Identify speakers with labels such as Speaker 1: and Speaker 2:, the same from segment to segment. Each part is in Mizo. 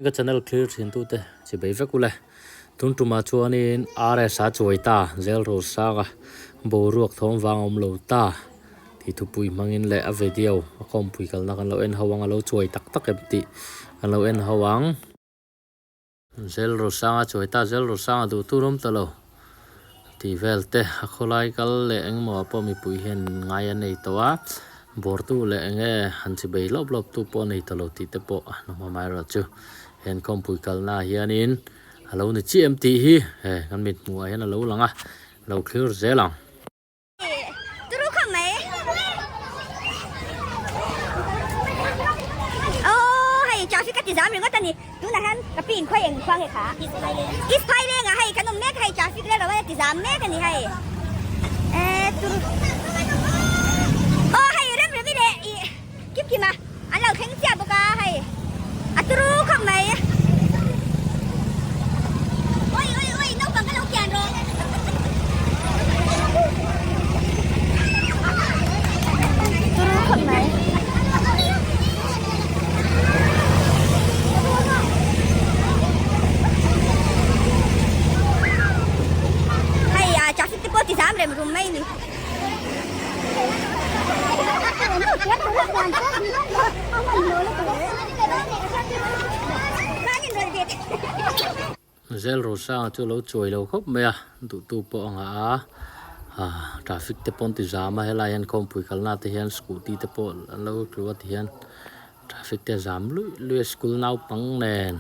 Speaker 1: Ka channel clear thin tute chi bei vek ule. Tun tumah chuanin RS a chuai ta, zel ro sang a, boruak thawm vang a awm lo ta tih thupui hmangin leh a video a khawmpui kalna kan lo en ho ang, a lo chuai tak tak em tih kan lo en ho ang. Zel ro sang a chuai ta, zel ro sang a duh tur awm ta lo tih vel te a khawlai kal leh engemaw ah pawh mipui hian ngai a nei tawh a, bawrtu leh enge han chi bei lawp lawp tu pawh a nei ta lo tih te pawh an awm amaherawh chu he khawmpui kalna ah hianin a lo ni chiah em tih hi he kan mit hmuh ah hian a lo lang a, lo thlir zel ang.
Speaker 2: Turu khawp mai. Aww hei traffic ka ti zam ringawt a ni. Tunah hian ka pi in khawi eng khua nge kha? East Phaileng ah hei kan awm mek a hei traffic leh lo a ti zam mek a ni hei. Eee turu. Aw hei rem remi leh ih kim kim a an lo thleng chiah bawk a hei a turu khawp mai. Oi oi oi naupang ka lo kian rawh. Turu khawp mai. Hei a traffic te pawh ti zam rem rum mai ni.
Speaker 1: Zel Rosanga chu lo chuai lo khawp mai a, duhtu pawh a ngah a, ah traffic te pawh an ti zam a, helai hian khawmpui kalna te hian scooty te pawh an lo tlu a ti hian traffic te a zam luih luih a, school naupang nen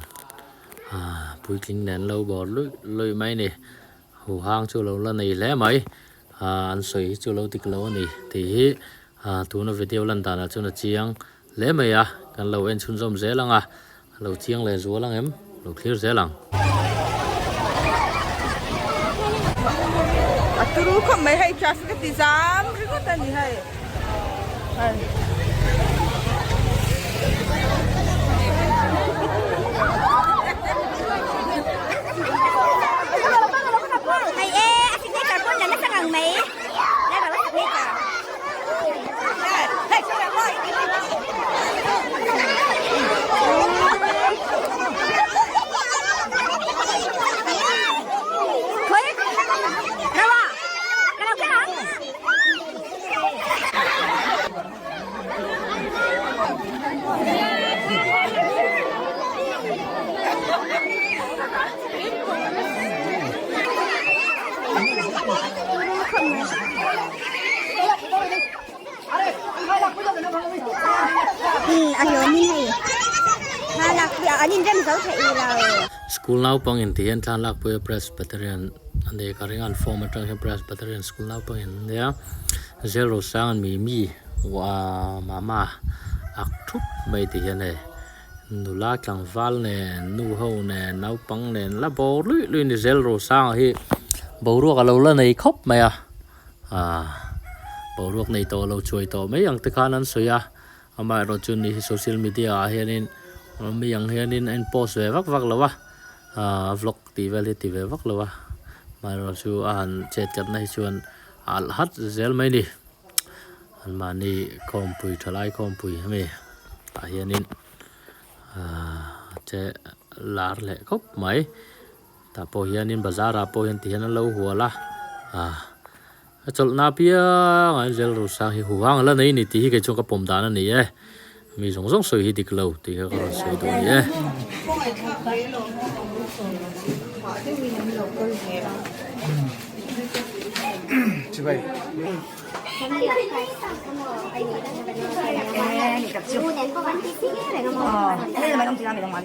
Speaker 1: ah puitling nen an lo bawr luih luih mai a ni, huhang chu lo la nei hle mai, ah an sawi hi chu lo dik lo a ni tih hi ah tuna video lan danah chuan a chiang hle mai a, kan lo en chhunzawm zel ang a, a lo chiang leh zual ang em, lo thlir zel ang.
Speaker 3: A turu khawp mai hei traffic a ti zam ringawt a ni hei. Hei.
Speaker 2: Hei e, a signature pawn la nasa ngang mai. La ro a signature.
Speaker 1: School naupang in tih hian thla lakpui a Presbyterian a ni ka ring a an form atang hian Presbyterian school naupang in an nia zel rosang an mi mi mama ak thup mai tih hian hei nula tlangval nen nu ho nen naupang nen la bawr luih luih a ni zel rosanga hi boruak a lo la nei khawp mai a. Aaa boruak nei tawh lo chuai tawh mai ang te khan an sawi a, amaherawh chu ni hi social media ah hianin mi ang hianin a in post ve vak vak lo a, aaa vlog tih vel hi a ti ve vak lo a, amaherawh chu a han chet tlatna hi chuan a alh hat zel mai a ni, anmahni khawmpui thalai khawmpui ami tah hianin aaa che lar leh khawp mai. Tah pawh hianin bazar ah pawh hian ti hian an lo hual a, ah a chawlhna apiang ah hian zel rosang hi huhang a la nei a ni tih hi kei chuan ka pawm dan a ni e, mi zawng zawng sawi hi dik lo tih kha ka rawn sawi duh a ni e.